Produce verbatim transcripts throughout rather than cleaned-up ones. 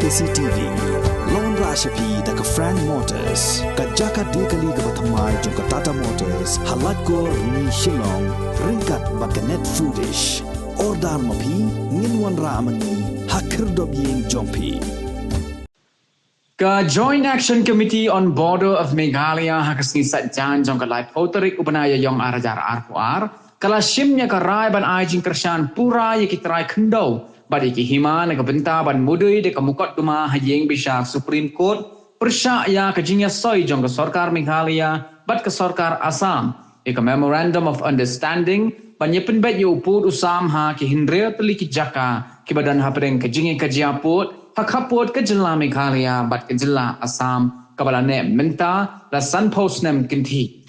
C T V. Long ra sha phi da ka Frank Motors, ka jaka de kali kaba thymmai jong ka Tata Motors, ha Laitkor, Rni, Shillong, ryngkat bad ka Net Foodish. Order ma phi, ngin wanrah ma ngi ha khyrdop ïing jong phi. Ka Joint Action Committee on Border of Meghalaya ha ka sngi Saitjaiñ jong ka laiphew tarik u bnai Ïaiong ar hajar arphew ar, ka la shim ïa ka rai ban ai jingkyrshan pura ïa ki trai khyndew bad ïa ki hima na ka bynta ban mudui da ka mukotduma ha ïing bishar Supreme Court pyrshah ïa ka jingïasoi jong ka sorkar Meghalaya bad ka sorkar Assam ïa ka Memorandum of Understanding ban ïa pynbeit ïa u pud u sam ha ki hynriew tylli ki jaka kiba don hapdeng ka jingïakajia pud ha khappud ka jylla Meghalaya bad ka jylla Assam, kaba la neh mynta la sanphew snem kynthih.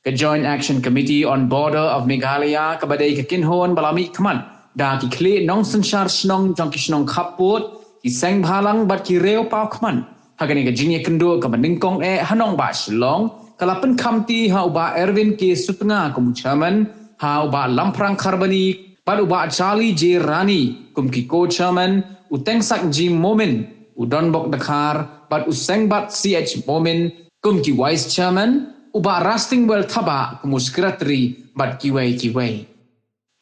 Ka Joint Action Committee on Border of Meghalaya, kaba dei ka kynhun ba la mihkhmat da ki khlieh nongsynshar shnong jong ki shnong khappud, ki seng bhalang bad ki riew paw khmat ha kane ka jingïakynduh kaba nyngkong eh ha nongbah Shillong, ka la pynkhamti ha u Bah Erwin K Sutnga kum u chairman, ha u Bah Lamphrang Kharbani bad u Bah Charlie J Rani kum ki co-chairman, u Tengsak G Momin, u Donbok Dkhar bad u Sengbat C H Momin kum ki vice chairman, u Bah Rastingwell Thabah kum u secretary bad kiwei kiwei.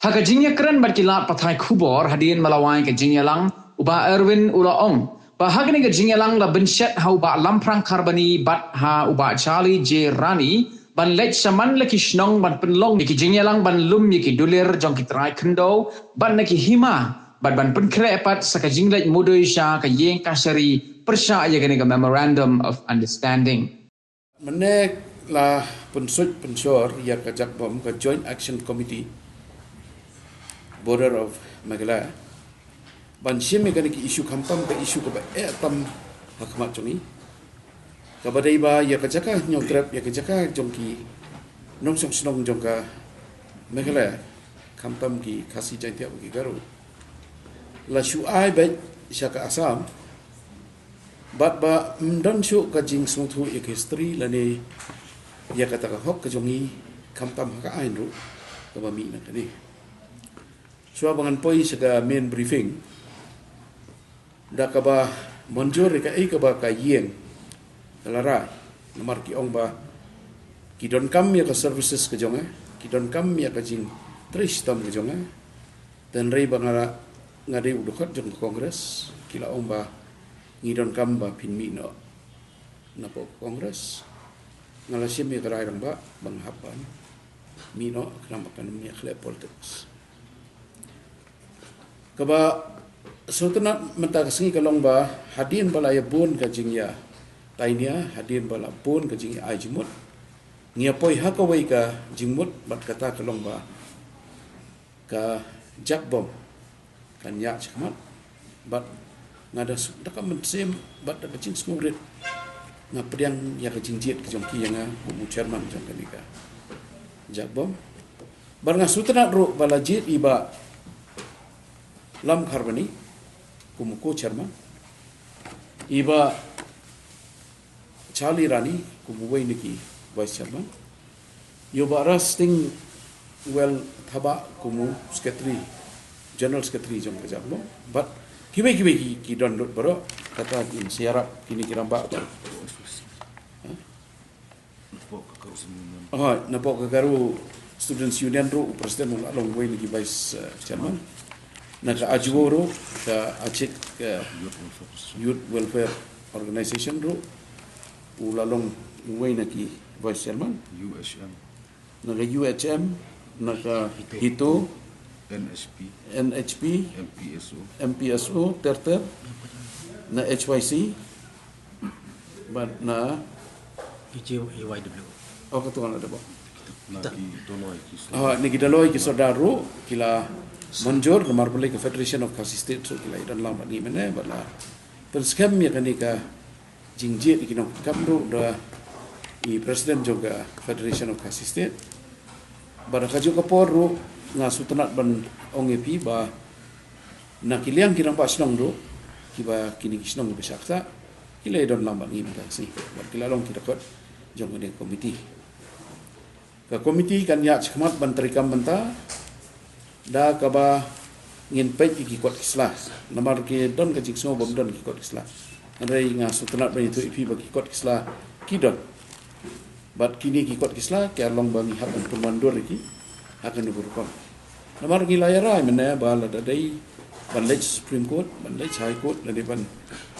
Ha ka jingïakren bad ki lad pathai khubor hadien ba la wai ka jingïalang, u Bah Erwin u la ong ba ha kane ka jingïalang la bynshet ha u Bah Lamphrang Kharbani bad ha u Bah Charlie J Rani ban leit sha man la ki shnong ban pynlong ïa ki jingïalang ban lum ïa ki dulir jong ki trai khyndew bad na ki hima bad ban pynkhreh pat sa ka jingleit mudui sha ka ïing kashari pyrshah ïa kane ka Memorandum of Understanding. Mynne la pynsuid pynshor ïa ka jakbom ka Joint Action Committee Border of Meghalaya ban shim ïa kane ki issue khamtam ka issue kaba eh tam ha khmat jong ngi, kaba dei ba ïa ka jaka Hynñiewtrep, ïa ka jaka jong ki nongshong shnong jong ka Meghalaya, khamtam ki Khasi, Jaiñtia bad ki Garo, la shu ai beit sha ka Assam. Bad ba ym don shuh ka jingsngewthuh ïa ka history lane ïa kata ka hok ka jong ngi khamtam ha ka aiñ ruh kaba mih na kane. Shuwa ba ngan poi sha ka main briefing, da kaba mynjur ïa kaei kaba ka ïing ka la rai, namar ki ong ba ki donkam ïa ka services ka jong nga, ki donkam ïa ka jingtrei shitom ka jong nga. Tangba ba nga la, nga dei u dkhot jong ka Congress, ki la ong ba ngi donkam ba phin mih noh napoh ka Congress. Nga la shim ïa ka rai rangbah ba nga hap ban mih noh khnang ba kan ym ïa khleh politics. Kaba sngewtynnat mynta ka sngi ka long ba hadien ba la ïa bun ka jingïatainia, hadien ba la bun ka jingïa ai jingmut, ngi ïa poi ha kawei ka jingmut bad kata ka long ba ka jakbom kan ïaid shakhmat. Bad nga da suk da ka mynsiem bad da ka jingsngewrit nga pdiang ïa ka jingjied ka jong ki ïa nga kum u chairman jong kane ka jakbom. Bad nga sngewtynnat ruh ba la jied i Bah Lam Kharbani kum u co-chairman, i Bah Charlie Rani kum uwei na ki vice chairman, ïa u Bah Rastingwell Thabah kum u secretary, general secretary jong ka jakbom. Bad kiwei kiwei ki, ki don lut baroh, kata ngin sa ïarap kine ki rangbah ba. Ha? Napoh ka Garo Students' Union. Oh, napoh ka Garo Students' Union ruh u president u la long uwei na ki vice, eh, chairman. Na ka AJWO ruh, ka Achik, eh, Youth Welfare Organization ruh u la long uwei na ki vice chairman. U H M. Na ka U H M, na ka HITO. HITO, N H P. N H P. M P S O. M P S O, ter ter. Na H Y C. Bad na H Y W. Oh, ka tu kan ada ba. Na ki Dolloi ki Sordar. Ah, na ki Dolloi ki Sordar ruh ki la mynjur, namar balei ka Federation of Khasi State ruh ki la ïadon lang bad ngi mynne, bad la pynskhem ïa kane ka jingjied ïa ki nongkam ruh da i president jong ka Federation of Khasi State. Bad ha kajuh ka por ruh nga sngewtynnat ban ong ïa phi ba na ki liang ki rangbah shnong ruh, kiba kine ki shnong kiba shah ktah, ki la ïadon lang bad ngi mynta ka sngi bad ki la long ki dkhot jong kane ka komiti. Ka komiti kan ïaid shakhmat ban treikam bynta da kaba ngin peit ïa ki kot ki sla. Namar ki don ka jingsngew bym don ki kot ki sla. Hynrei nga sngewtynnat ban ïathuh ïa phi ba ki kot ki sla ki don. Bad kine ki kot ki sla ki long ba ngi hap ban pynwandur ïa ki ha kano ka rukom. Namar ngi la ïa rai mynne ba lada dei ban leit Supreme Court, ban leit High Court, lane ban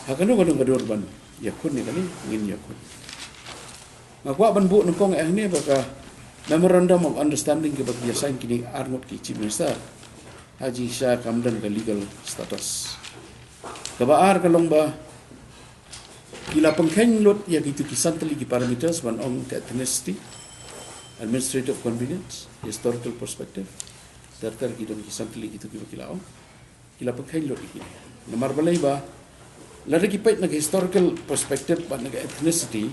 ha kano kano ka dur ban ïakhun ïa kane, ngin ïakhun. Nga kwah ban buh nyngkong eh hangne ba ka Memorandum of Understanding kaba ki ïa sign kine arngut ki Chief Minister ha jingshisha kam don ka legal status. Kaba ar ka long ba ki la pynkheiñ lut ïa kitu ki san tylli ki parameters ban ong ka ethnicity, administrative convenience, historical perspective. Ter ter ki don ki san tylli kitu kiba ki la ong. Ki la pynkheiñ lut ïa ki. Namar balei ba lada ki peit na ka historical perspective bad na ka ethnicity,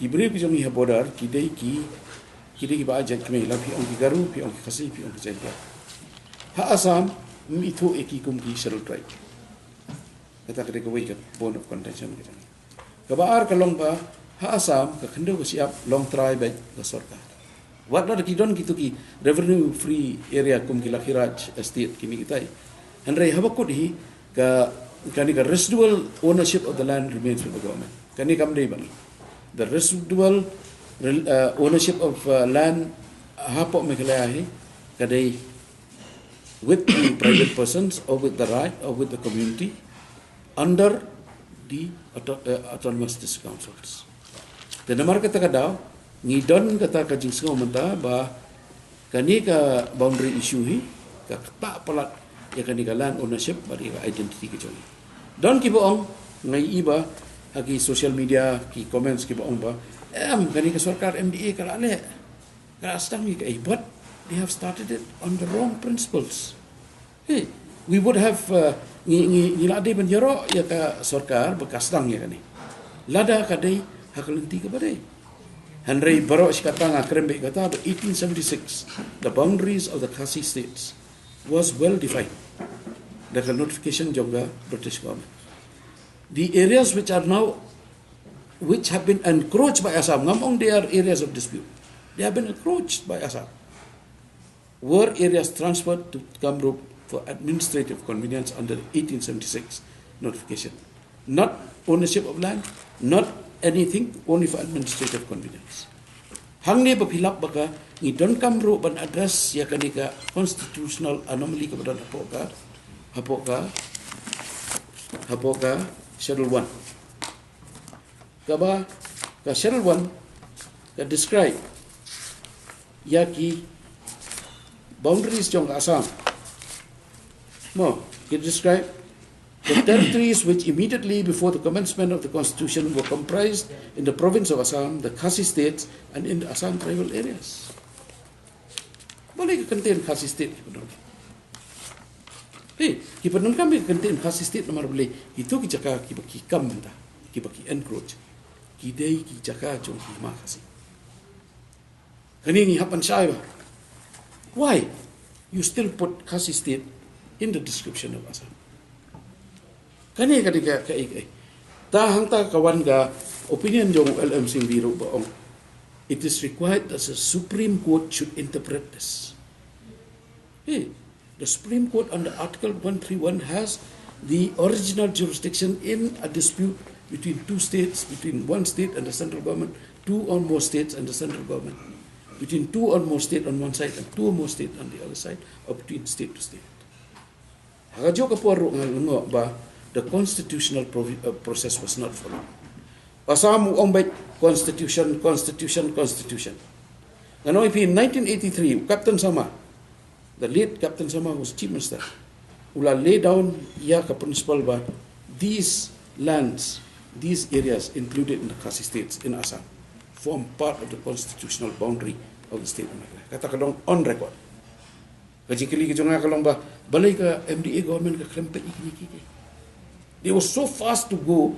ki briew ki jong ngi ha border ki dei ki, ki dei kiba jait kmie, la phi ong ki Garo, phi ong ki Khasi, phi ong ki Jaiñtia. Ha Assam ym ithuh ïa ki kum ki Scheduled Tribe. Kata ka dei kawei ka bone of contention ka jong ngi. Kaba ar ka long ba ha Assam ka khyndew ka shyiap long trai beit ka sorkar. Wat la ki don kitu ki revenue free area kum ki Lakhiraj Estate kine kitai. Hynrei haba kut hi ka, kane ka residual ownership of the land remains with the government. Kane kam dei ba ngi. The residual rel- uh, ownership of uh, land hapoh Meghalaya hi ka dei with the private persons or with the right or with the community under the auto- uh, autonomous district councils. Te namar kata ka daw ngi don kata ka jingsngew mynta ba kane ka boundary issue hi ka ktah palat ïa kane ka land ownership bad ïa ka identity ka jong ngi. Don kiba ong, nga ïohi ba ha ki social media ki comments kiba ong ba em kane ka sorkar M D A ka la leh, ka la sdang ïa kaei, but they have started it on the wrong principles. Hey, we would have uh, ngi ngi ngi la dei ban ïaroh ïa ka sorkar ba ka sdang ïa kane lada ka dei ha ka lynti kaba dei. Hynrei baroh shi katta nga kren beit kata ba eighteen seventy-six, the boundaries of the Khasi states was well defined da ka notification jong ka British government. The areas which are now, which have been encroached by Assam, ngam ong they are areas of dispute, they have been encroached by Assam, were areas transferred to Kamrup for administrative convenience under eighteen seventy-six notification. Not ownership of land, not anything, only for administrative convenience. Hangne ba phi lap ba ka ngi donkam ruh ban address ïa kane ka constitutional anomaly kaba don hapoh ka, hapoh ka, hapoh ka Schedule one. Kaba ka Schedule one ka describe ïa ki boundaries jong ka Assam. Mo, ki describe the territories which immediately before the commencement of the constitution were comprised in the province of Assam, the Khasi states, and in the Assam tribal areas. Balei ka contain Khasi state ki pyndonkam? Hey, ki pyndonkam ïa ka contain Khasi state namar balei kito ki jaka kiba ki kam mynta, kiba ki encroach, ki dei ki jaka jong ki hima Khasi. Kane ngi hap ban shai ba why you still put Khasi state in the description of Assam? Kane ka dei ka, ka, ka, ta hangta ka wan ka opinion jong L M Singhvi ruh ba ong it is required that the Supreme Court should interpret this. Hey, the Supreme Court under Article one three one has the original jurisdiction in a dispute between two states, between one state and the central government, two or more states and the central government, between two or more states on one side and two or more states on the other side, or between state to state. Ha kajuh ka por ruh nga lyngngoh ba the constitutional provi- uh, process was not followed. Assam u ong beit constitution, constitution, constitution. Nga ong ïa phi in nineteen eighty-three, Captain Sharma, the late Captain Sharma was Chief Minister, u la lay down ïa ka principle ba these lands, these areas included in the Khasi states in Assam form part of the constitutional boundary of the state of Meghalaya. Kata ka long on record. Ka jingkylli ka jong nga ka long ba balei ka M D A government ka khlem peit ïa kine kiei kiei. They were so fast to go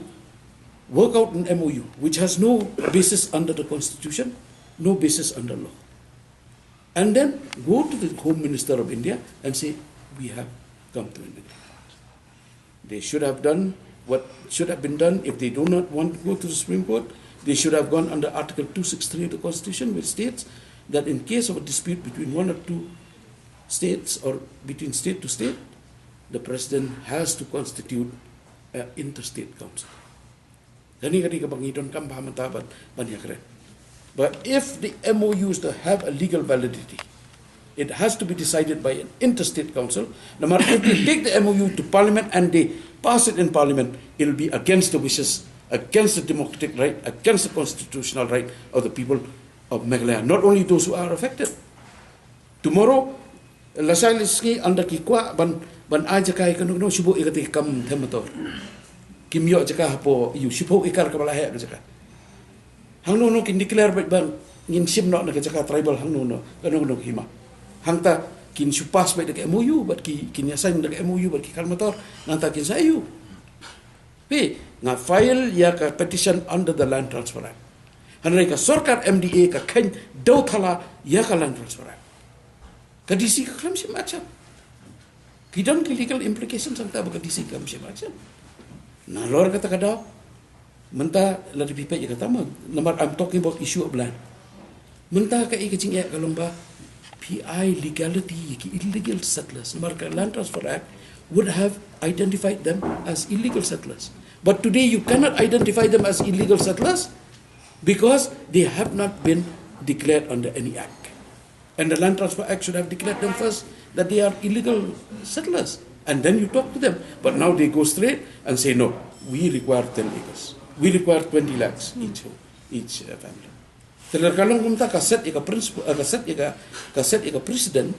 work out an M O U which has no basis under the constitution, no basis under law. And then go to the Home Minister of India and say, we have come to an agreement. They should have done what should have been done. If they do not want to go to the Supreme Court, they should have gone under Article two six three of the Constitution, which states that in case of a dispute between one or two states or between state to state, the president has to constitute an interstate council. Kane kane kaba ngi donkam bha mynta ban ban ïakren. But if the M O U is to have a legal validity, it has to be decided by an interstate council. Namar if they take the M O U to parliament and they pass it in parliament, it'll be against the wishes, against the democratic right, against the constitutional right of the people of Meghalaya. Not only those who are affected. Tomorrow, lashai lashisngi ynda ki kwah ban ban ai jaka ïa kano kano, shu buh ïa kata ki kam them motor. Kim ïoh jaka hapoh ïa u shiphew acre kaba la heh ka jaka. Hangno no kin declare beit ba ngin shim noh na ka jaka tribal hangno no, kano kano ka hima. Hangta kin shu pass beit da ka M O U bad ki, kin ïa sign da ka M O U bad ki kam motor, nangta kin sa ïa u. Phi, nga file ïa ka petition under the Land Transfer Act. Hynrei ka sorkar M D A ka kheiñ dewthala ïa ka Land Transfer Act. Ka D C ka khlem shim action. Ki don ki legal implications hangta ba ka D C ka khlem shim action. Nalor kata ka daw, mynta lada phi peit ïa kata ma, namar I'm talking about issue of land. Mynta kaei ka jingeh ka long ba phi ai legality ïa ki illegal settlers. Namar ka Land Transfer Act would have identified them as illegal settlers. But today you cannot identify them as illegal settlers because they have not been declared under any act. And the Land Transfer Act should have declared them first that they are illegal settlers. And then you talk to them. But now they go straight and say, "No, we require ten acres. We require twenty lakhs each, each uh, family." Te lada ka long kumta, ka set ïa ka principle, eh, ka set ïa ka, ka set ïa ka precedent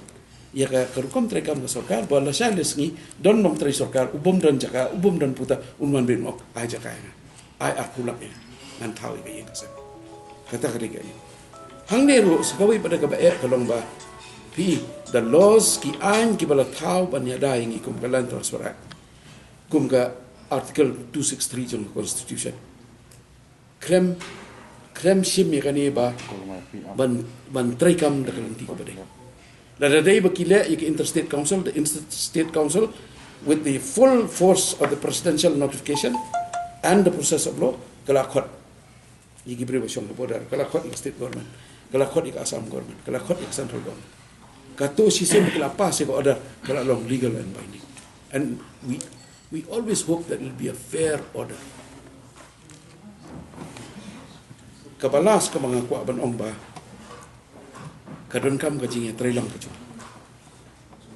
ïa ka, ka rukom treikam ka sorkar, ba lashai lashisngi don nongtrei sorkar u bym don jaka, u bym don puta, un wan beit un ong, "Ai jaka ïa nga, ai arphew lak ïa nga, ngan thaw ïa ka ïing ka sem." Kata ka dei ka ïing. Hangne ruh sa kawei pat de kaba eh ka long ba phi, the laws, ki aiñ kiba la thaw ban ïada ïa ngi kum ka Land Transfer Act, kum ka Article two six three jong ka Constitution, khlem, khlem shim ïa kane ba ban, ban treikam da ka lynti kaba dei. Lada dei ba ki leh ïa ka interstate council, the interstate council, with the full force of the presidential notification and the process of law, ka la khot ïa ki briew ba shong ha border, ka la khot ïa ka state government, ka la khot ïa ka Assam government, ka la khot ïa ka central government. Kato shisien ba ki la pass ïa ka order, ka la long legal and binding. And we, we always hope that it will be a fair order. Kaba last kaba nga kwah ban ong ba ka donkam ka jingïatreilang ka jong ngi.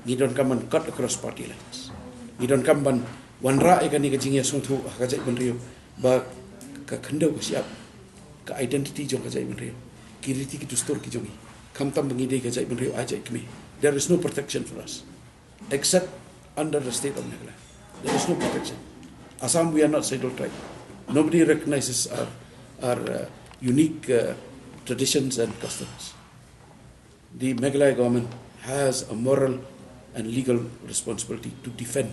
Ngi donkam ban cut across party lines. Ngi donkam ban wanrah ïa kane ka jingïasngewthuh ha ka jaitbynriew ba ka khyndew ka shyiap, ka identity jong ka jaitbynriew, ki riti ki dustur ki jong ngi, khamtam ba ngi dei ka jaitbynriew ai jait kmie. There is no protection for us except under the state of Meghalaya. There is no protection. Assam, we are not scheduled tribe. Nobody recognizes our, our uh, unique uh, traditions and customs. The Meghalaya government has a moral and legal responsibility to defend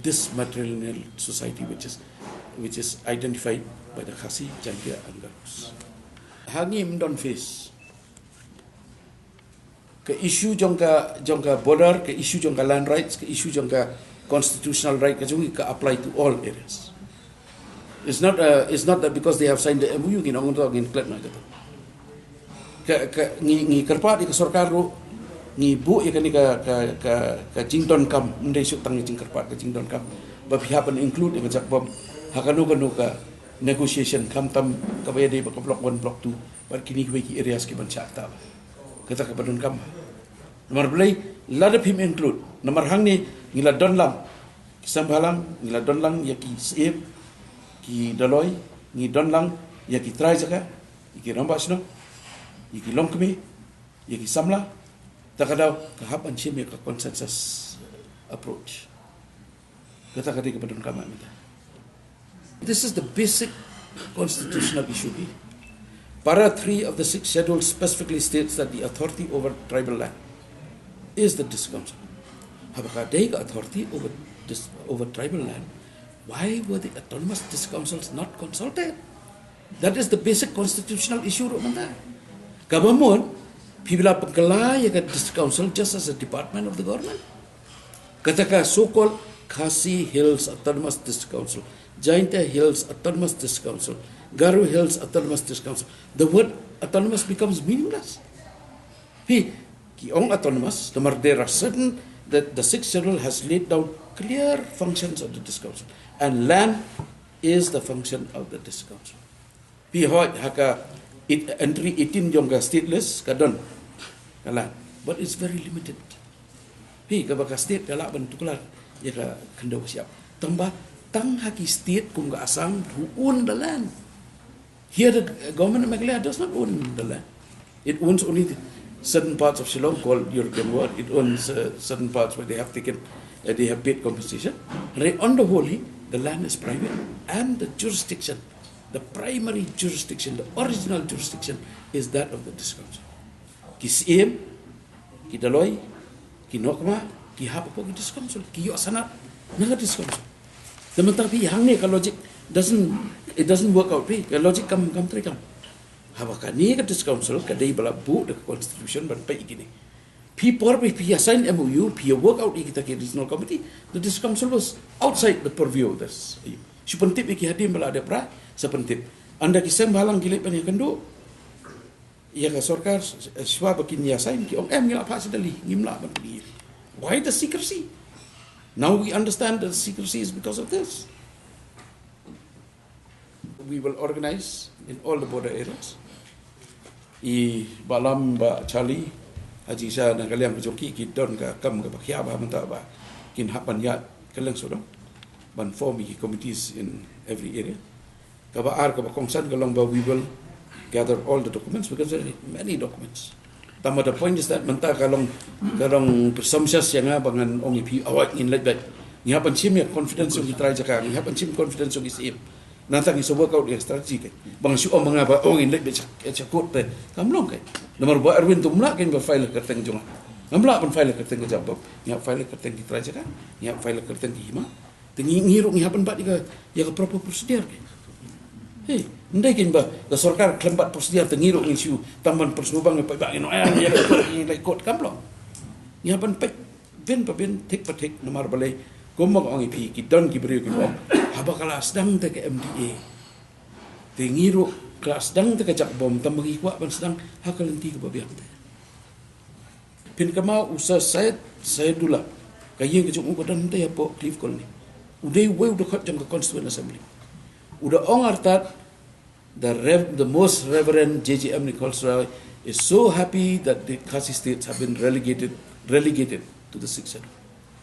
this matrilineal society, which is, which is identified by the Khasi, Jaintia and Garos. Ha ngi ym don face ka issue jong ka, jong ka border, ka issue jong ka land rights, ka issue jong ka constitutional right ka jong ngi ka apply to all areas. It's not, uh, it's not that because they have signed the M O U ngin ong to ngin klet na kato. Ka, ka, ngi, ngi kyrpad ïa ka sorkar ruh, ngi buh ïa kane ka, ka, ka, ka jingdonkam, ym dei shuh tang ïa jingkyrpad, ka jingdonkam ba phi hap ban include ïa ka jakbom ha kano kano ka negotiation, khamtam kaba ïadei bad ka block one, block two bad kine kiwei ki areas ki ban shah kata. Kata kaba donkam. Namar balei, lada phim include, namar hangne ngi la don lang ki seng bhalang, ngi la don lang ïa ki syiem, ki dolloi, ngi don lang ïa ki trai jaka, ïa ki rangbah shnong, ïa ki longkmie, ïa ki samla. Ta ka daw ka hap ban shim ïa ka consensus approach. Kata ka dei kaba donkam mynta. This is the basic constitutional issue. Para three of the sixth schedule specifically states that the authority over tribal land is the district council. Haba ka dei ka authority over dis-, over tribal land, why were the autonomous district councils not consulted? That is the basic constitutional issue ruh mynta. Kaba mut, phi la pynkylla ïa ka district council just as a department of the government. Kata ka so-called Khasi Hills Autonomous District Council, Jaintia Hills Autonomous District Council, Garo Hills Autonomous District Council. The word autonomous becomes meaningless. Phi, ki ong autonomous, namar there are certain, that the sixth schedule has laid down Clear functions of the District Council. And land is the function of the District Council. Phi hoi ha ka it, entry eighteen jong ka state list ka don ka land. But it's very limited. Phi kaba ka state ka lah ban tuklar ïa ka khyndew ka shyiap. Tang ba, tang ha ki state kum ka Assam who own the land. Here the government of Meghalaya does not own the land. It owns only the certain parts of Shillong called European Ward. It owns uh, certain parts where they have taken, uh, they have paid compensation. Right, on the whole, the land is private and the jurisdiction, the primary jurisdiction, the original jurisdiction is that of the District Council. Ki Syiem, ki Dolloi, ki Nokma, ki hap hapoh ki District Council, ki ïoh sanad na ka District Council. Te mynta phi hangne ka logic doesn't, it doesn't work out, phi, ka logic kam, kam treikam. Haba kane ka District Council ka dei ba la buh da ka constitution ban peit ïa kine. Phi por phi, phi assign M O U, phi work out ïa kita ki regional committee, the District Council was outside the purview of this. Shu pyntip ïa ki hadien ba la dep rai, sa pyntip. Ynda ki seng bhalang ki leit ban ïakynduh ïa ka sorkar, shuwa ba kin ïa sign, ki ong em, ngi la phah sha Delhi, ngim lah ban pynïaid. Why the secrecy? Now we understand that the secrecy is because of this. We will organize in all the border areas. I Bah Lam, Bah Charlie, ha jingshisha na ka liang ka jong ki, ki don ka kam kaba khia ba mynta ba kin hap ban ïaid kylleng sawdong ban form ki committees in every area. Kaba ar, kaba kongsan ka long ba we will gather all the documents, because there are many documents. Tangba the point is that mynta ka long, ka long presumptuous ïa nga ba ngan ong ïa phi, await ngin leit beit. Ngi hap ban shim ïa confidence jong ki trai jaka, ngi hap ban shim confidence jong ki Syiem. Nangta ngi sa work out ïa strategy, kan. Ba nga shu ong ba nga ba ong ngin leit beit sha, sha court te. Kam long, kan. Namar Bah Erwin te um lah, kan, ban file ha ka kyrteng jong nga. Ngam lah ban file ha ka kyrteng ka Jack Bom. Ngi hap file ha ka kyrteng ki trai jaka, ngi hap file ha ka kyrteng ki hima. Te ngi, ngi ruh ngi hap ban bat ïa ka, ïa ka proper procedure, kan. Hei, ym dei, kan, ba ka sorkar khlem bat procedure, te ngi ruh ngin shu tang ban pyrshah ba ngi peit ba ngin, eh, ïa ka court, ïa ka court, kam long. Ngi hap ban peit bun pa bun, thik pa thik, namar balei, kumba nga ong ïa phi, ki don ki briew kiba ong, haba ka la sdang te ka M D A, te ngi ruh ka la sdang te ka Jack Bom, tangba ngi kwah ban sdang ha ka lynti kaba biang te. Phin kynmaw u Sir Syed Syedullah, ka ïing ka jong u ka don te hapoh Clive Colony. U dei uwei u dkhot jong ka Constituent Assembly. U da ong artat, the Rev, the Most Reverend J J M Nichols Roy is so happy that the Khasi states have been relegated, relegated to the Sixth Schedule.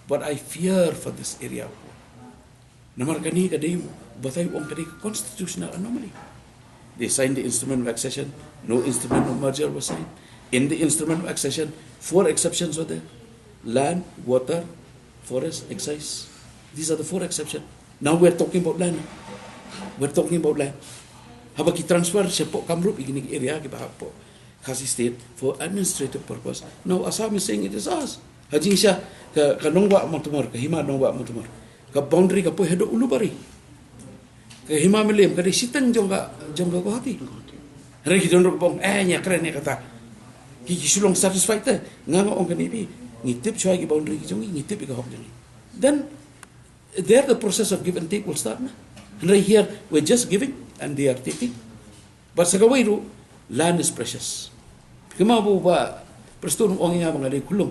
But I fear for this area. Namar kane ka dei, batai u ong ka dei ka constitutional anomaly. They signed the instrument of accession, no instrument of merger was signed. In the instrument of accession, four exceptions were there: land, water, forest, excise. These are the four exceptions. Now we're talking about land. We're talking about land. Haba ki transfer shapoh Kamrup, ïa kine ki area kiba hapoh Khasi State for administrative purpose. Now Assam is saying it is ours. Ha jingshisha ka, ka Nongwah Mawtamur, ka hima Nongwah Mawtamur, ka boundary ka poi haduh Ulubari. Ka hima Mylliem ka dei shiteng jong ka, jong ka Guwahati. Hynrei ki don ruh kiba ong, eh, ngi ïa kren ïa kata. Ki, ki shu long satisfied te. Nga nga ong kane phi, ngi tip shuwa ïa ki boundary ki jong ngi, ngi tip ïa ka hok jong ngi. Then there the process of give and take will start, na. Hynrei here we're just giving and they are taking. But sa kawei ruh, land is precious. Kynmaw ba u Bah Prestone u ong ïa nga ba nga dei khulum.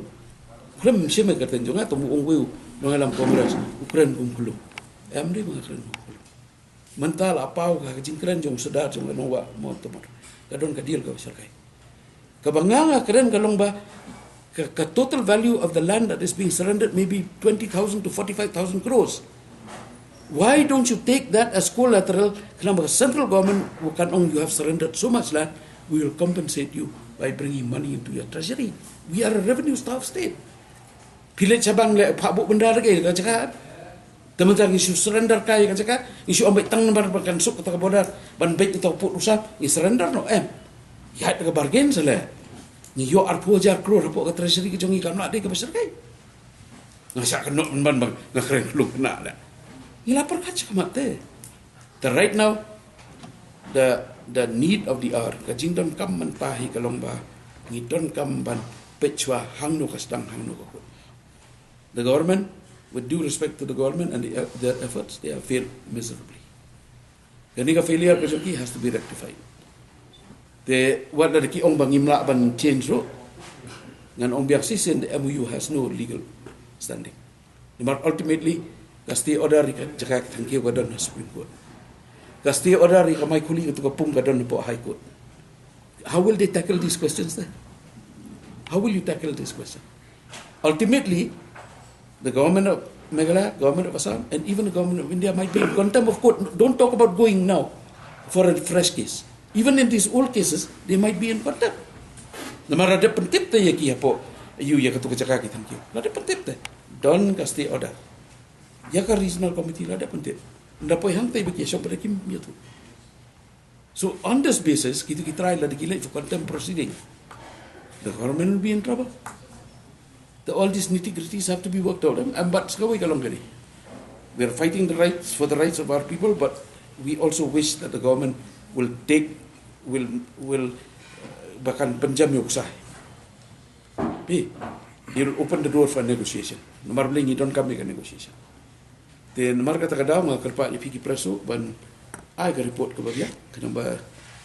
Khlem shim ïa ka kyrteng jong nga, tang ba u ong uwei u nongïalam Congress, u kren kum khulum. Em, dei ba nga kren kum khulum. Mynta la paw ka jingkren jong u Sordar jong ka Nongwah Mawtamur. Ka don ka deal kaba shyrkhei. Kaba nga nga kren ka long ba ka, ka total value of the land that is being surrendered may be twenty thousand to forty-five thousand crores. Why don't you take that as collateral? Khnang ba ka central government kan ong, you have surrendered so much land, we will compensate you by bringing money into your treasury. We are a revenue starved state. Phi leit sha bank, leh phah buh bynda da kaei ka jaka. Te mynta ngi shu surrender kai ka jaka, ngi shu ong beit tang namar ba kan suk kata ka border, ban beit kata ka pud rusa, ngi surrender noh, em. Ïa ka bargain sa leh. Ngi ïoh arphew hajar klur hapoh ka treasury ka jong ngi, kam lah dei kaba shyrkhei. Nga shah kynnoh pynban ba nga kren khlem khynnah leh. Ngi la pyrkhat shakhmat te. Te right now, the, the need of the hour, ka jingdonkam mynta hi ka long ba ngi donkam ban peit shuwa hangno ka sdang, hangno ka kut. The government, with due respect to the government and the, their efforts, they have failed miserably. Kane ka failure ka jong ki has to be rectified. Te wat la da ki ong ba ngim lah ban change ruh, ngan ong biang shisien, the M O U has no legal standing. Namar ultimately, ka stay order ïa ka jaka ka thangkiew ka don ha Supreme Court. Ka stay order ïa ka mai khuli katu ka pung ka don hapoh High Court. How will they tackle these questions there? How will you tackle this question? Ultimately, the government of Meghalaya, government of Assam, and even the government of India might be in contempt of court. Don't talk about going now for a fresh case. Even in these old cases, they might be in contempt. Namar la dep pyntip te ïa ki hapoh, ïa katu ka jaka ki thangkiew. La dep pyntip te. Don ka stay order. Ïa ka regional committee la dep pyntip. Nda poi hangta ba ki shong ba da kim ïathuh. So on this basis, kita ki try la da ki leh for contempt proceeding. The government will be in trouble. The, all these nitty-gritties have to be worked out. And, and but kawei ka long kane. We are fighting the rights, for the rights of our people, but we also wish that the government will take, will, will, uh, ba kan pynjem ïa u ksai. Pi, he'll open the door for negotiation. Namar balei ngi donkam ïa ka negotiation. Te namar kata ka daw nga kyrpad ïa phi ki press ban ai ka report kaba biang, khnang ba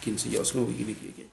kin sa ïohsngew ïa kine ki, ki.